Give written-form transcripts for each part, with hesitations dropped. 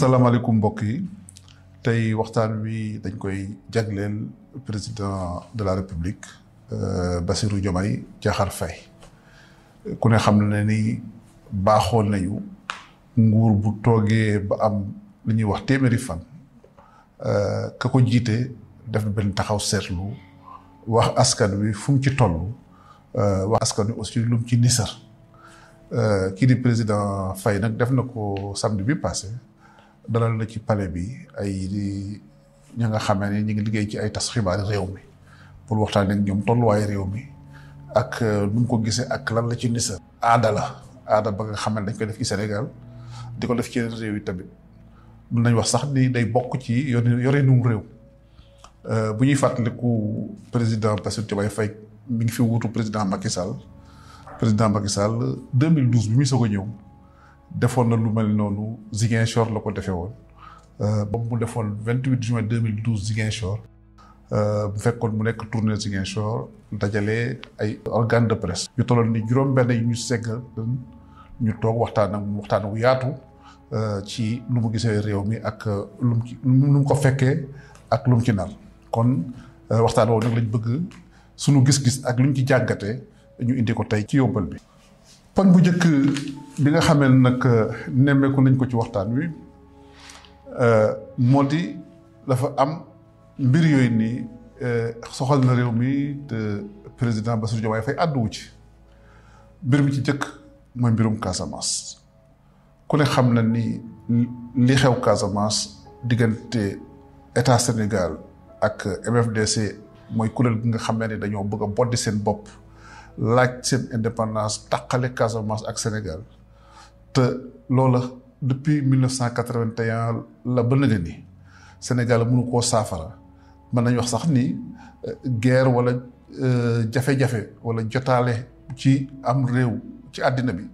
asalaamaaleykum mbokk yi tey waxtaan wi dañ koy jagleel président de la république Bassirou Diomaye Diakhar Faye ku ne xam na ni baaxoon nañu nguur bu toogee ba am li ñuy wax téeméeri fan ka ko jiite def benn taxaw seetlu wax askan wi fu mu ci toll wax askan wi aussi lu mu ci nisar kii di président Faye nag def na ko samedi bi passé dalal na ci palais bi ay ña nga xamee ne ñu ngi liggéey ci ay tas xibaari réew mi pour waxtaan ak ñoom tolluwaay réew mi ak nu mu ko gisee ak lan la ci nisar aada ba nga xam ne dañ koy def ci Sénégal di ko def ci réew yi tamit mun nañ wax sax ni day bokk ci yorinum réew bu ñuy fàttaliku président Bassirou Diomaye Faye mi ngi fi wuutu président Macky Sall 2012 bi muy soog a ñëw defoon na lu mel noonu Ziguinchor la ko defee woon boobu mu defoon 28 juin 2012 Ziguinchor bu fekkoon mu nekk tournée Ziguinchor dajale ay organe de presse yu tolloon ni juróom-benn yi ñu segg ñu toog waxtaan wu yaatu ci lu mu gisee réew mi ak lu mu ko fekkee ak lu mu ci nar kon waxtaan woowu nag lañ bëgg suñu gis-gis ak lu ñu ci jàngatee ñu indi ko tey ci yóbbal bi. poñ bu njëkk bi nga xamee nag nemmeeku nañ ko ci waxtaan wi moo di dafa am mbir yooyu nii soxal na réew mi te président Bassirou Diomaye Faye àdduwu ci mbir mi ci njëkk mooy mbirum Casamance ku ne xam na ni li xew Casamance diggante état Sénégal ak MFDC mooy kuréel gi nga xam ne dañoo bëgg a boddi seen bopp laaj seen indépendance taqale Casamance ak Sénégal te loola depuis 1981 la ba nëgë ni Sénégal mënu koo saafara mën nañ wax sax ni guerre wala jafe-jafe wala jotaale ci am réew ci àddina bi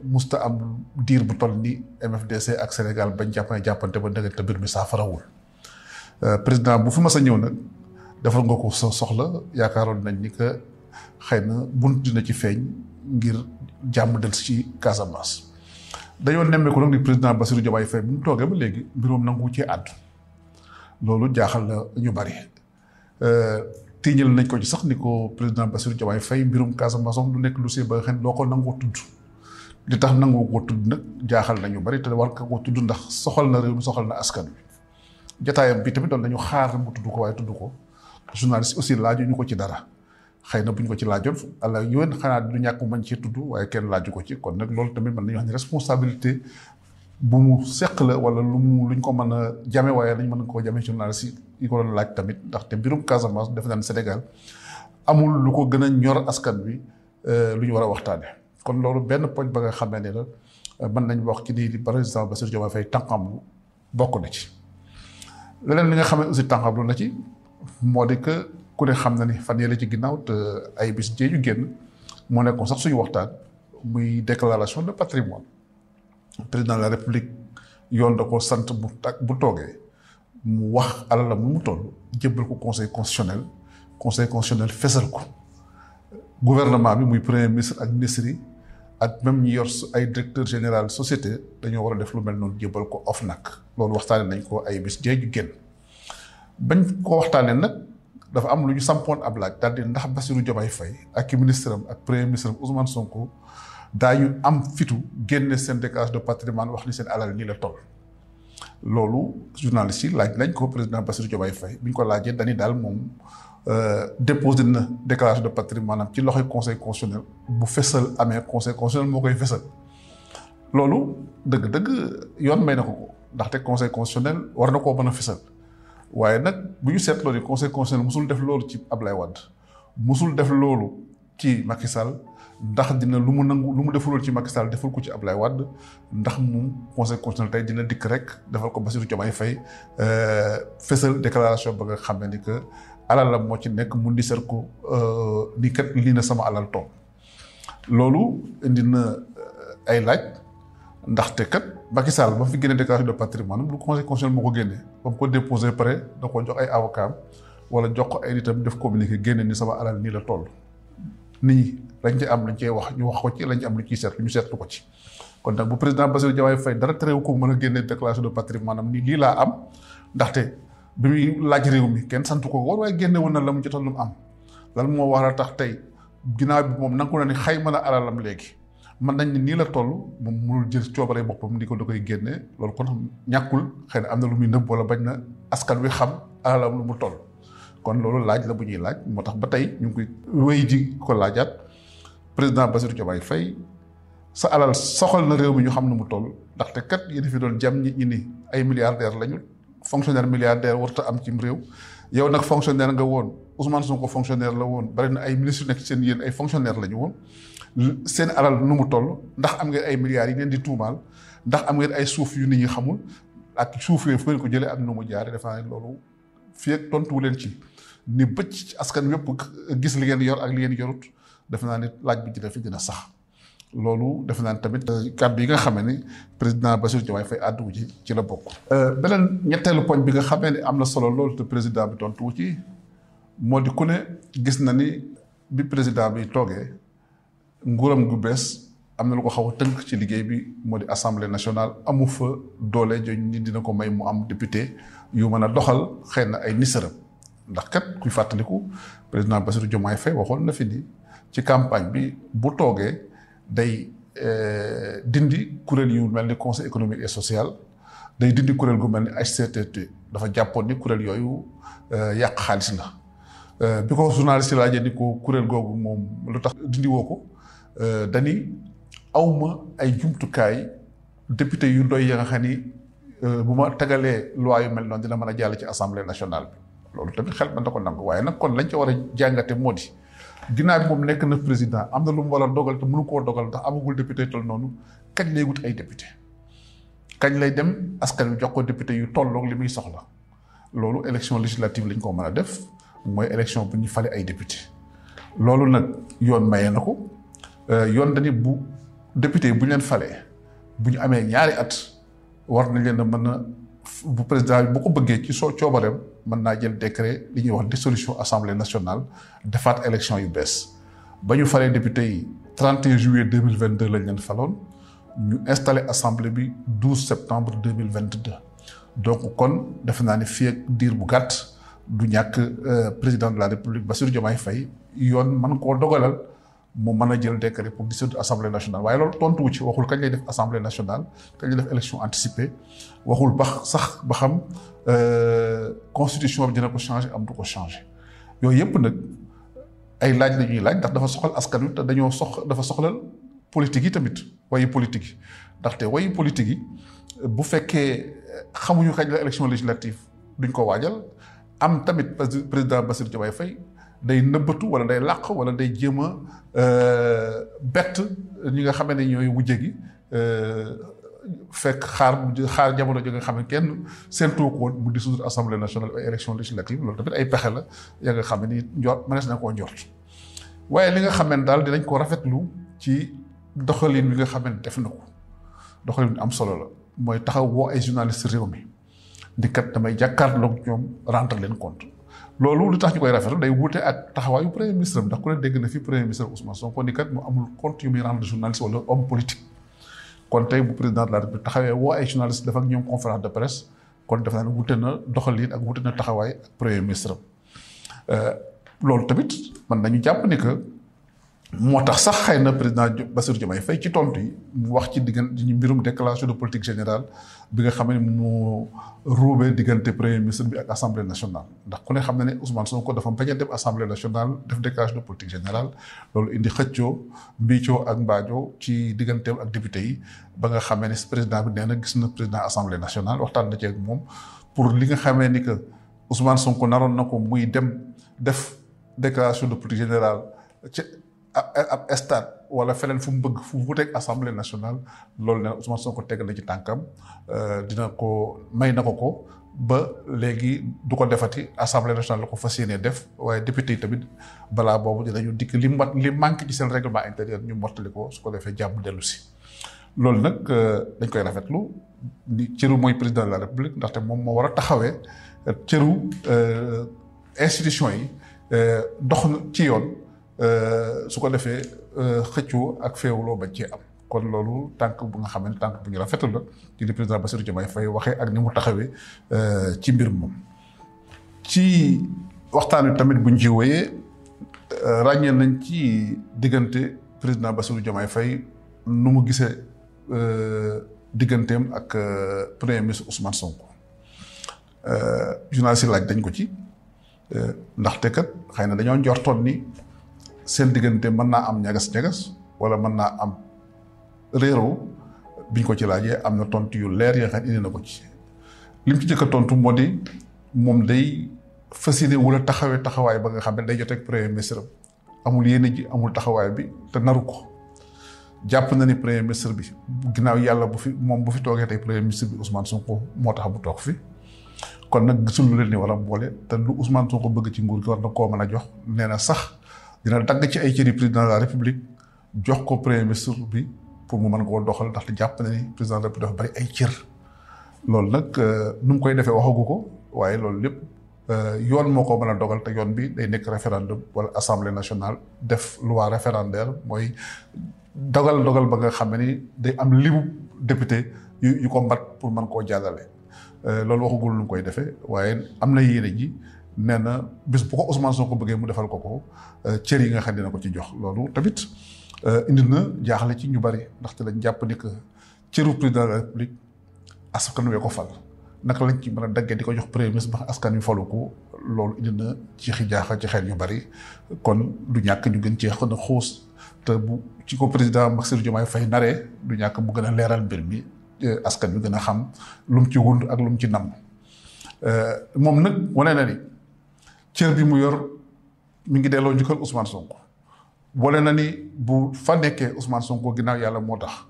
musta am diir bu toll ni MFDC ak Sénégal bañ jàppante ba nëgë te mbir mi saafarawul président bu fi mas a ñëw nag defal nga ko soxla yaakaaroon nañ ni que xëy na bunt dina ci feeñ ngir jàmm del ci Casamance dañoo nemmeeku nag ni président Bassirou Diomaye Faye bi mu toogee ba léegi mbiroom nangu ci àddu loolu jaaxal na ñu bari tiiñal nañ ko ci sax ni ko président Bassirou Diomaye Faye mbirum Casamance moom du nekk dossier ba nga xam ne doo ko nangoo tudd li tax nangoo ko tudd nag jaaxal na ñu bari te war ka ko tudd ndax soxal na réew mi soxal na askan wi jotaayam bi tamit doon nañu xaar mu tudd ko waaye tudd ko journaliste aussi laaju ñu ko ci dara xëy na bu ñu ko ci laajoon allah yéen xanaa du ñàkk mañ ci tudd waaye kenn laaju ko ci kon nag loolu tamit mën nañu wax ni responsabilité bu mu seq la wala luñ ko mën a jame waaye lañ mën koo jame journaliste yi ko doon laaj tamit ndaxte mbirum Casamance def naan Sénégal amul lu ko gën a ñor askan wi lu ñu war a waxtaane kon loolu benn poñ ba nga xamee ne la mën nañ wax ci ni président Bassirou Diomaye Faye tànqamlu bokk na ci leneen li nga xam ne aussi tànqamlu na ci moo di que ku ne xam na ni fan yële ci ginnaaw te ay bis jee ñu génn moo nekkoon sax suñu waxtaan muy déclaration de patrimoine président de la république yoon da ko sant bu toogee mu wax alalam mu toll jébbal ko conseil constitutionnel fesal ko gouvernement bi muy premier ministre ak ministre yi ak même ñi yor ay directeur général société dañoo war a def lu mel noonu jébbal ko OFNAC loolu waxtaane nañ ko ay bis jee ñu génn bañ ko waxtaanee nag dafa am lu ñu sampoon ab laaj daal di ndax Bassirou Diomaye Faye ak ministre am ak premier ministre am Ousmane Sonko daañu am fitu génne seen déclaration de patrimoine wax ni seen alal nii la toll. loolu journaliste yi laaj nañ ko président Bassirou Diomaye Faye bi ñu ko laajee dañuy daal moom déposé na déclaration de patrimoine am ci loxoy conseil constitutionnel bu fesal amee conseil constitutionnel moo koy fesal. loolu dëgg-dëgg yoon may na ko ndaxte conseil constitutionnel war na koo mën a fesal. waaye nag bu ñu seetloo ni conseil constitutionnel musul def loolu ci Ablaye Wade musul def loolu ci Macky Sall ndax dina lu mu deful loolu ci Macky Sall deful ko ci Ablaye Wade ndax moom conseil constitutionnel tey dina dikk rek defal ko Bassirou Diomaye Faye fësal déclaration ba nga xam ne ni que alalam moo ci nekk mu nisar ko ni kat lii na sama alal tool loolu indi na ay laaj. ndaxte kat Macky Sall ba fi génne déclaration de patrimoine lu conseil constitutionnel moo ko génne ba mu ko déposé pare da ko jox ay avocat wala jox ko ay nitam def communiqué génne ni sama alal nii la toll nit ñi lañ ci am lañ cee wax ñu wax ko ci lañ ci am lu ciy seetlu ñu seetlu ko ci kon nag bu président Bassirou Diomaye Faye dara terewu ko mën a génne déclaration de patrimoine maanaam ni lii laa am ndaxte bi muy laaj réew mi kenn santu ko woon waaye génne woon na la mu jotoon lu mu am lan moo war a tax tey ginnaaw bi moom nangu na ni xayma na alalam léegi mën nañ ni nii la toll moom mënul jël coobaree boppam di ko da koy génne loolu kon ñàkkul xëy na am na lu muy nëbb wala bañ na askan wi xam alalam lu mu toll kon loolu laaj la bu ñuy laaj moo tax ba tey ñu ngi koy wéy di ko laajaat président Bassirou Diomaye Faye sa alal soxal na réew mi ñu xam nu mu toll ndaxte kat yéen fi doon jam nit ñi ni ay milliardaire lañu fonctionnaire milliardaire warta am cim réew yow nag fonctionnaire nga woon Ousmane Sonko fonctionnaire la woon bari na ay ministre nekk seen yéen ay fonctionnaire la ñu woon seen alal nu mu toll ndax am ngeen ay milliards yi ngeen di tuumaal ndax am ngeen ay suuf yu nit ñi xamul ak suuf yooyu fu ngeen ko jëlee ak nu mu jaare dafa ne loolu fii ak tontuwu leen ci ni bëcc ci askan wépp gis li ngeen yor ak li ngeen yorut def naa ne laaj bi dina fi dina sax loolu def naa ne tamit kàddu yi nga xamee ni président Bassirou Diomaye Faye àdduwu ci la bokk. beneen ñetteelu poñ bi nga xamee ni am na solo loolu te président bi tontuwu ci moo di ku ne gis na ni bi président bi toogee nguuram gu bees am na lu ko xaw a tënk ci liggéey bi moo di assemblée nationale amu fa doole joñ ni dina ko may mu am député yu mën a doxal xëy na ay nisaram ndax kat kuy fàttaliku président Bassirou Diomaye Faye waxoon na fi ni ci campagne bi bu toogee day dindi kuréel yu mel ni conseil économique et social day dindi kuréel gu mel ni HCCT dafa jàppoon ni kuréel yooyu yàq xaalis la bi ko journaliste yi laajee ni ko kuréel googu moom lu tax dindi woo ko dani awma ay jumtukaay député yu doy ya nga xam ni bu ma tegalee loi yu mel noonu dina mën a jàll ci assemblée nationale bi loolu tamit xel mën na ko nangu waaye nag kon lañ ca war a jàngate moo di ginnaaw bi moom nekk na président am na lu mu war a dogal te mënu koo dogal ndax amagul député tol noonu kañ lay wut ay député kañ lay dem askan wi jox ko député yu tolloog li muy soxla loolu élection législative lañ ko mën a def mooy élection bu ñu fale ay député loolu nag yoon maye na ko yoon dañu bu député bu ñu leen falee bu ñu amee ñaari at war nañ leen a mën a bu président bi bu ko bëggee ci coobareem mën naa jël décret li ñuy wax dissolution assemblée nationale defaat élection yu bees ba ñu falee député yi 31 juillet 2022 lañ leen faloon ñu installé assemblée bi 12 septembre 2022 donc kon defe naa ne fii ak diir bu gàtt du ñàkk président de la république Bassirou Diomaye Faye yoon mën koo dogalal mu mën a jël décret pour dissoudre assemblée nationale waaye loolu tontuwu ci waxul kañ lay def assemblée nationale kañ lay def élection anticipée waxul ba sax ba xam constitution bi dina ko changer am du ko changer yooyu yëpp nag ay laaj la ñuy laaj ndax dafa soxal askan wi te dañoo dafa soxlal politique yi tamit wayu politique yi ndaxte wayu politique yi bu fekkee xamuñu kañ la élection législative duñ ko waajal am tamit président Bassirou Diomaye Faye day nëbbatu wala day làq wala day jéem a bett ñi nga xam ne ñooy wujje gi fekk xaar jamono ji nga xam ne kenn séentu ko woon mu dissoudre assemblée nationale ay élection législative loolu tamit ay pexe la ya nga xam ne ni njort mënees na koo njort waaye li nga xam ne daal dinañ ko rafetlu ci doxalin bi nga xam ne def na ko doxalin bi am solo la mooy taxaw woo ay journaliste réew mi di kat damay jàkkaarloog ñoom rendre leen compte loolu lu tax ñu koy rafetlu day wuute ak taxawaayu premier ministre ndax ku ne dégg na fi premier ministre Ousmane Sonko ni kat mu amul compte yu muy rendre journaliste wala homme politique kon tey bu président de la République taxawee woo ay journaliste dafa ak ñoom conférence de presse kon def naa ne wuute na doxalin ak wuute na taxawaay ak premier ministre loolu tamit man nañu jàpp ni que moo tax sax xëy na président Bassirou Diomaye Faye ci tontu yi mu wax ci diggante mbirum déclaration de politique générale bi nga xam ne mu ruubee diggante premier ministre bi ak assemblée nationale ndax ku ne xam ne Ousmane Sonko dafa bañ a dem assemblée nationale def déclaration de politique générale loolu indi xëccoo mbiicoo ak mbaajoo ci digganteem ak député yi ba nga xamee ne président bi nee na gis na président assemblée nationale waxtaan na ci ak moom pour li nga xamee ni que Ousmane Sonko naroon na ko muy dem def déclaration de politique générale ci ab stade wala feneen fu mu bëgg fu wuteeg assemblée nationale loolu nee na Ousmane Sonko teg na ci tànkam dina ko may na ko ba léegi du ko defati assemblée nationale la ko fas yéenee def waaye député yi tamit balaa boobu dinañu dikk li manqué ci seen règlement intérieur ñu mottali ko su ko defee jàmm dellu si. loolu nag dañ koy rafetlu ni cëru mooy président de la république ndaxte moom moo war a taxawee cëru institution yi dox ci yoon. su ko defee xëccoo ak féewuloo bañ cee am kon loolu tànk bu nga xam ne tànk bu ñu rafetul la ci li président Bassirou Diomaye Faye waxee ak ni mu taxawee ci mbir moom. ci waxtaan wi tamit buñ ci wéyee ràññee nañ ci diggante président Bassirou Diomaye Faye nu mu gisee digganteem ak premier ministre Ousmane Sonko. journaliste yi laaj dañ ko ci ndaxte kat xëy na dañoo njortoon ni seen diggante mën naa am ñagas-ñagas wala mën naa am réeroo biñ ko ci laajee am na tontu yu leer yoo xam ne indi na ko ci. lim ci jëkk a tontu moo di moom day fas yéene wala taxawee taxawaay ba nga xam ne day jotee ak premier ministre amul yéene ji amul taxawaay bi te naru ko jàpp na ni premier ministre bi ginnaaw yàlla bu fi toogee tey premier ministre bi Ousmane Sonko moo tax bu toog fi. kon nag gisul lu leen ni war a boole te lu Ousmane Sonko bëgg ci nguur gi war na koo mën a jox nee na sax dina dagg ci ay cëri président de la république jox ko premier ministre bi pour mu mën koo doxal ndaxte jàpp na ni président de la république dafa bari ay cër. loolu nag nu mu koy defee waxagu ko waaye loolu lépp yoon moo ko mën a dogal te yoon bi day nekk référendum wala assemblée nationale def loi référendaire mooy dogal ba nga xam ne ni day am limu député yu ko mbat pour mën koo jàllale. loolu waxagul lu mu koy defee waaye am na yéene ji nee na bis bu ko Ousmane Sonko bëggee mu defal ko cër yi nga xam ne dina ko ci jox loolu tamit indi na jaaxle ci ñu bari ndaxte dañ jàpp ni que cëru président de la république askan wi ko fal naka lañ ci mën a daggee di ko jox premier ministre ba askan wi falu ko loolu indi na ci jaaxal ci xel yu bari kon du ñàkk ñu gën cee xën a xuus te bu ci ko président Bassirou Diomaye Faye naree du ñàkk bu gën a leeral mbir mi. askan wi gën a xam lu mu ci wund ak lu mu ci namm moom nag wane na ni cër bi mu yor mi ngi delloo njukkal Ousmane Sonko wane na ni bu fa nekkee Ousmane Sonko ginnaaw yàlla moo tax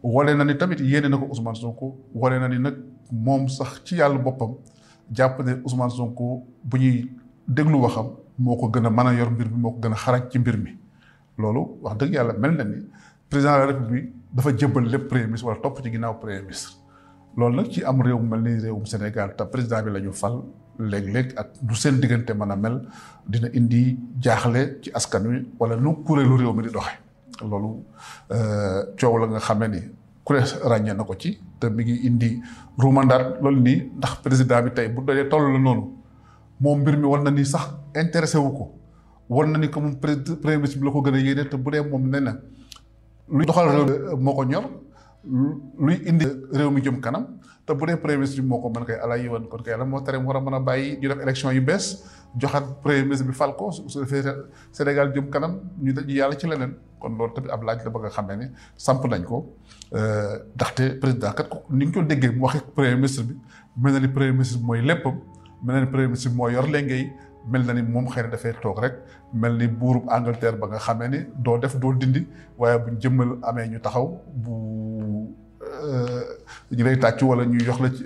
wane na ni tamit yéene na ko Ousmane Sonko wane na ni nag moom sax ci yàlla boppam jàpp ne Ousmane Sonko bu ñuy déglu waxam moo ko gën a mën a yor mbir mi moo ko gën a xarañ ci mbir mi loolu wax dëgg yàlla mel na ni président de la république dafa jëbbal lépp premier ministre wala topp ci ginnaaw premier ministre loolu nag ci am réew mu mel ni réewum Sénégal te président bi la ñu fal léeg-léeg ak du seen diggante mën a mel dina indi jaaxle ci askan wi wala nu kuréelu réew mi di doxe loolu coow la nga xamee ni kuréel ràññee na ko ci te mi ngi indi ruumandaat loolu nii ndax président bi tey bu dolee toll la noonu moom mbir mi war na ni sax intéressé wu ko war na ni que moom premier ministre bi la ko gën a yéene te bu dee moom nee na luy doxal réew moo ko ñor luy indi réew mi jëm kanam te bu dee premier ministre bi moo ko mën koy ala yiwan kon kay la moo tere mu war a mën a bàyyi ñu def élection yu bees joxaat premier ministre bi fal ko su defee Sénégal jëm kanam ñu dañu yàlla ci leneen kon loolu tamit ab laaj la ba nga xamee ne samp nañ ko ndaxte président kat ni ñu ko déggee mu waxee premier ministre bi mel na ni premier ministre bi mooy léppam mel na ni premier ministre bi moo yor léngay mel na ni moom xëy na dafay toog rek mel ni buurub Angleterre ba nga xamee ni doo def doo dindi waaye buñ jëmmal amee ñu taxaw bu ñu lay tàcc wala ñu jox la ci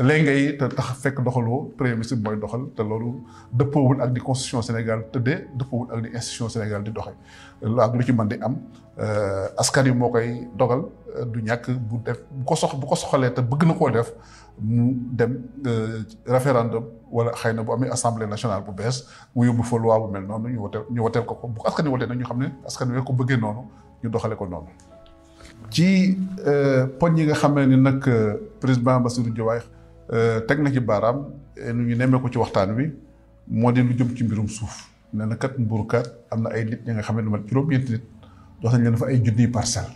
léegi yi te tax fekk doxaloo premier ministre bi mooy doxal te loolu dëppoowul ak di constitution Sénégal tëddee dëppoowul ak di institution Sénégal di doxe loolu ak lu ci mën di am askan yi moo koy dogal du ñàkk bu ko soxalee te bëgg na koo def mu dem référendum wala xëy na bu amee assemblée nationale bu bees mu yóbbu fa loi bu mel noonu ñu woteel ko bu askan wi wotee nag ñu xam ne askan wi ko bëggee noonu ñu doxale ko noonu. ci poñ yi nga xam ne ni nag président Bassirou Diomaye teg na ci baaraam nu ñu nemmee ko ci waxtaan wi moo di lu jëm ci mbirum suuf nee na kat mbuurkat am na ay nit ñi nga xam ne lu mat juróom-ñeenti nit jox nañ leen fa ay junniy parcelle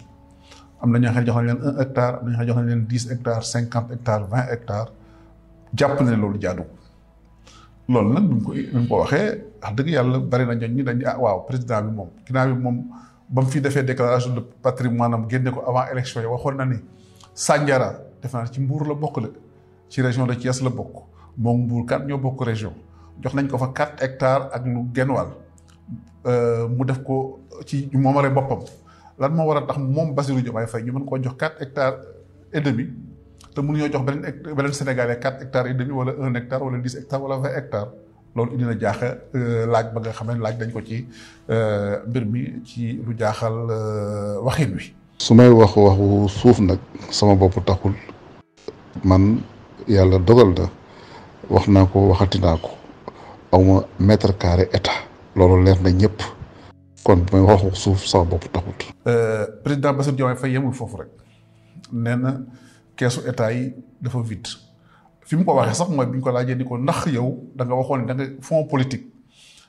am na ñoo xam ne jox nañ leen 1 hectare am na ñoo xam ne jox nañ leen 10 hectares 50 hectares 20 hectares jàpp na ne loolu jaadu loolu nag bu ñu ko waxee wax dëgg yàlla bari na ñooñ ñi dañ waaw président bi moom ginnaaw bi moom ba mu fi defee déclaration de patrimoine am génne ko avant élection yi waxoon na ni Sandiara def naa ci Mbour la bokk de ci région de Thiès la bokk moom Mbour kat ñoo bokk région jox nañ ko fa 4 hectares ak lu genn wàll mu def ko ci moomare boppam lan moo war a tax moom Bassirou Diomaye Faye ñu mën koo jox 4 hectares et demi te mënuñoo jox beneen Sénégalais 4 hectares et demi wala 1 hectare wala 10 hectares wala 20 hectares loolu indi na jaaxa laaj ba nga xam ne laaj dañ ko ci mbir mi ci lu jaaxal waxin wi. su may waxu suuf nag sama bopp taxul man yàlla dogal na wax naa ko waxati naa ko awma mètre carré état loolu leer na ñëpp kon bu may waxu suuf sama bopp taxut. président Bassirou Diomaye Faye yemul foofu rek nee na keesu état yi dafa vide fi mu ko waxee sax mooy bi ñu ko laajee ni ko ndax yow da nga waxoon ne da nga fonds politique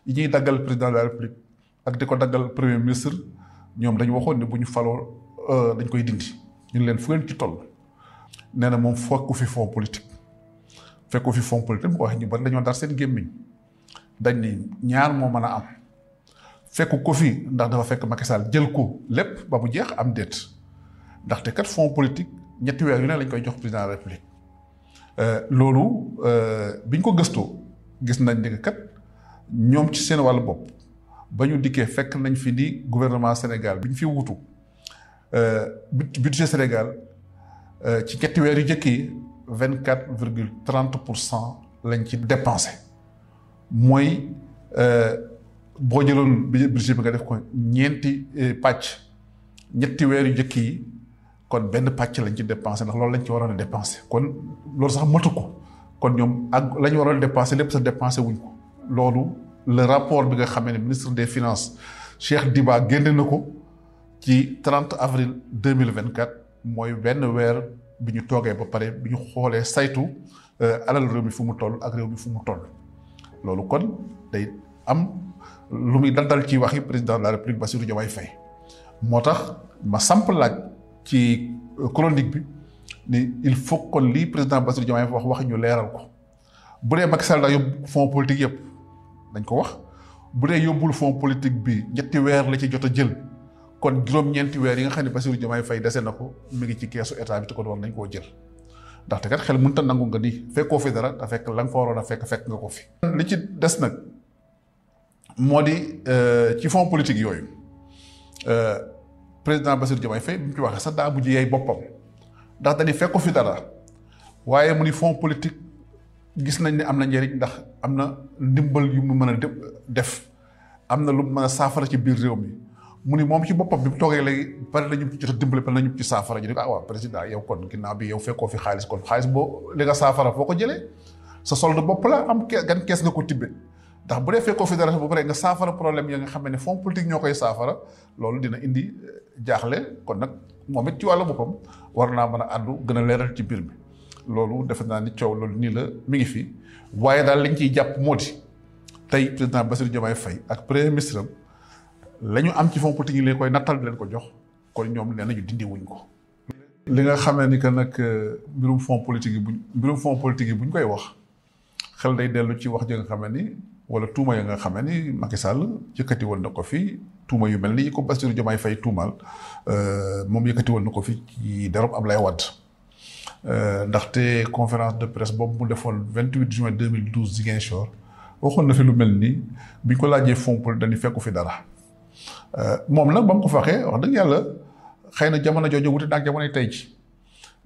yi ñuy daggal président de la république ak di ko daggal premier ministre ñoom dañu waxoon ne bu ñu faloo dañ koy dindi ñu leen fu ngeen ci toll. nee na moom fekku fi fonds politique mu ko waxee ñu bari dañoo dar seen gémmiñ dañ ni ñaar moo mën a am fekku ko fi ndax dafa fekk Macky Sall jël ko lépp ba mu jeex am déet ndaxte kat fonds politique ñetti weer yu ne lañ koy jox président de la république loolu biñ ko gëstoo gis nañ ne kat ñoom ci seen wàllu bopp ba ñu dikkee fekk nañ fi ni gouvernement Sénégal bi ñu fi wutu budget Sénégal ci ñetti weer yu njëkk yi 24,30% lañ ci dépensé mooy boo jëloon budget bi nga def ko ñeenti pàcc ñetti weer yu njëkk yi kon benn pàcc lañ ci dépensé ndax loolu lañ ci waroon a dépensé kon loolu sax matu ko kon ñoom ak la ñu waroon a dépensé lépp sax dépensé wuñ ko loolu le rapport bi nga xamee ne ministre des finances Cheikh Diba génne na ko ci 30 avril 2024 mooy benn weer bi ñu toogee ba pare bi ñu xoolee saytu alal réew mi fu mu toll ak réew mi fu mu toll loolu kon day am lu muy dal ci waxi président de la république Bassirou Diomaye Faye moo tax ma samp laaj ci chronique bi ni il faut kon lii président Bassirou Diomaye wax ñu leeral ko bu dee Macky Sall daa yóbbu fonds politique yëpp dañ ko wax bu dee yóbbul fonds politique bi ñetti weer la ci jot a jël kon juróom-ñeenti weer yi nga xam ne Bassirou Diomaye Faye dese na ko mi ngi ci keesu état bi te ko doon nañ koo jël ndaxte kat xel mënut a nangu nga ni fekkoo fi dara te fekk la nga fa waroon a fekk nga ko fi. li ci des nag moo di ci fonds politique yooyu président Bassirou Diomaye Faye bi mu ci waxee sax daa mujj yeey boppam ndax dañuy fekk ko fi dara waaye mu ni fonds politique gis nañ ne am na njëriñ ndax am na ndimbal yu mu mën a def am na lu mu mën a saafara ci biir réew mi. mu ni moom ci boppam bi mu toogee léegi pare nañu ci jot a dimbali pare nañu ci saafara ñu ne ko waaw président yow kon ginnaaw bi yow fekkoo fi xaalis kon xaalis boo li nga saafara foo ko jëlee sa solde bopp la am gan kees nga ko tibbe ndax bu dee fekkoo fi dara bu pare nga saafara problème ya nga xam ne fonds politique ñoo koy saafara loolu dina indi jaaxle kon nag moom it ci wàllu boppam war naa mën a àddu gën a leeral ci mbir mi loolu defe naa ni coow loolu nii la mi ngi fi waaye daal liñ ciy jàpp moo di tey président Bassirou Diomaye Faye ak premier ministre am la ñu am ci fonds politique yi leen koy nattal di leen ko jox kon ñoom nee nañu dindi wuñ ko. li nga xamee ni que nag mbirum fonds politique yi buñ koy wax xel day dellu ci wax ji nga xamee ni wala tuuma ya nga xamee ni Macky Sall yëkkati woon na ko fi tuuma yu mel ni ko Bassirou Diomaye Faye tuumaal moom yëkkati woon na ko fi ci derob Ablaye Wade ndaxte conférence de presse boobu mu defoon 28 juin 2012 Ziguinchor waxoon na fi lu mel ni biñ ko laajee fonds politique dañuy fekku fi dara. moom nag ba mu ko faxee wax dëgg yàlla xëy na jamono jooju wuti naag jamonoy tey ci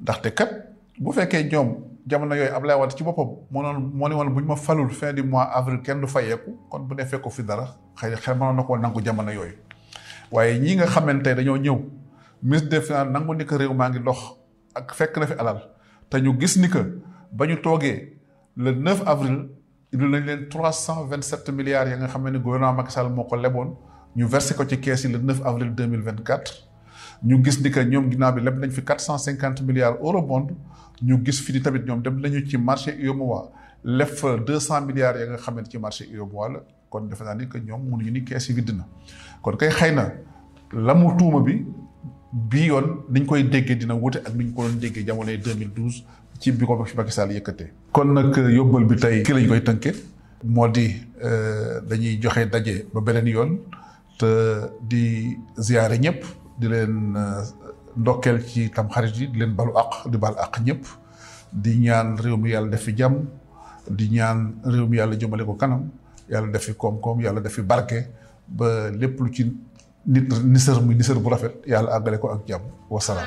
ndaxte kat bu fekkee ñoom jamono yooyu Ablaye Wade ci boppam moo ne woon bu ñu ma falul fin du mois avril kenn du fayeeku kon bu ne fekku fi dara xëy xel mënoon na koo nangu jamono yooyu waaye ñii nga xamante tey dañoo ñëw ministre des finances nangu ni que réew maa ngi dox ak fekk na fi alal te ñu gis ni que ba ñu toogee le 9 avril indi nañ leen 327 milliards ya nga xam ne gouvernement Macky Sall moo ko leboon ñu versé ko ci kees yi le 9 avril 2024 ñu gis ni que ñoom ginnaaw bi leb nañ fi 450 milliards eurobond ñu gis fi ni tamit ñoom dem nañu ci marché UEMOA leb fa 200 milliards ya nga xamante ci marché UEMOA la kon defe naa ni que ñoom mënuñu ni kees yi vidd na kon kay xëy na la mu tuuma bi bii yoon niñ koy déggee dina wute ak niñ ko doon déggee jamonoy 2012 ci bi ko Macky Sall yëkkatee. kon nag yóbbal bi tey kii lañ koy tënkee moo di dañuy joxe daje ba beneen yoon. te di ziyaare ñëpp di leen ndokkeel ci tamxarit yi di leen balu àq di bal àq ñëpp di ñaan réew mi yàlla def fi jàmm di ñaan réew mi yàlla jëmale ko kanam yàlla def fi koom-koom yàlla def fi barke ba lépp lu ci nit nisër bu rafet yàlla àggale ko ak jàmm wasalaam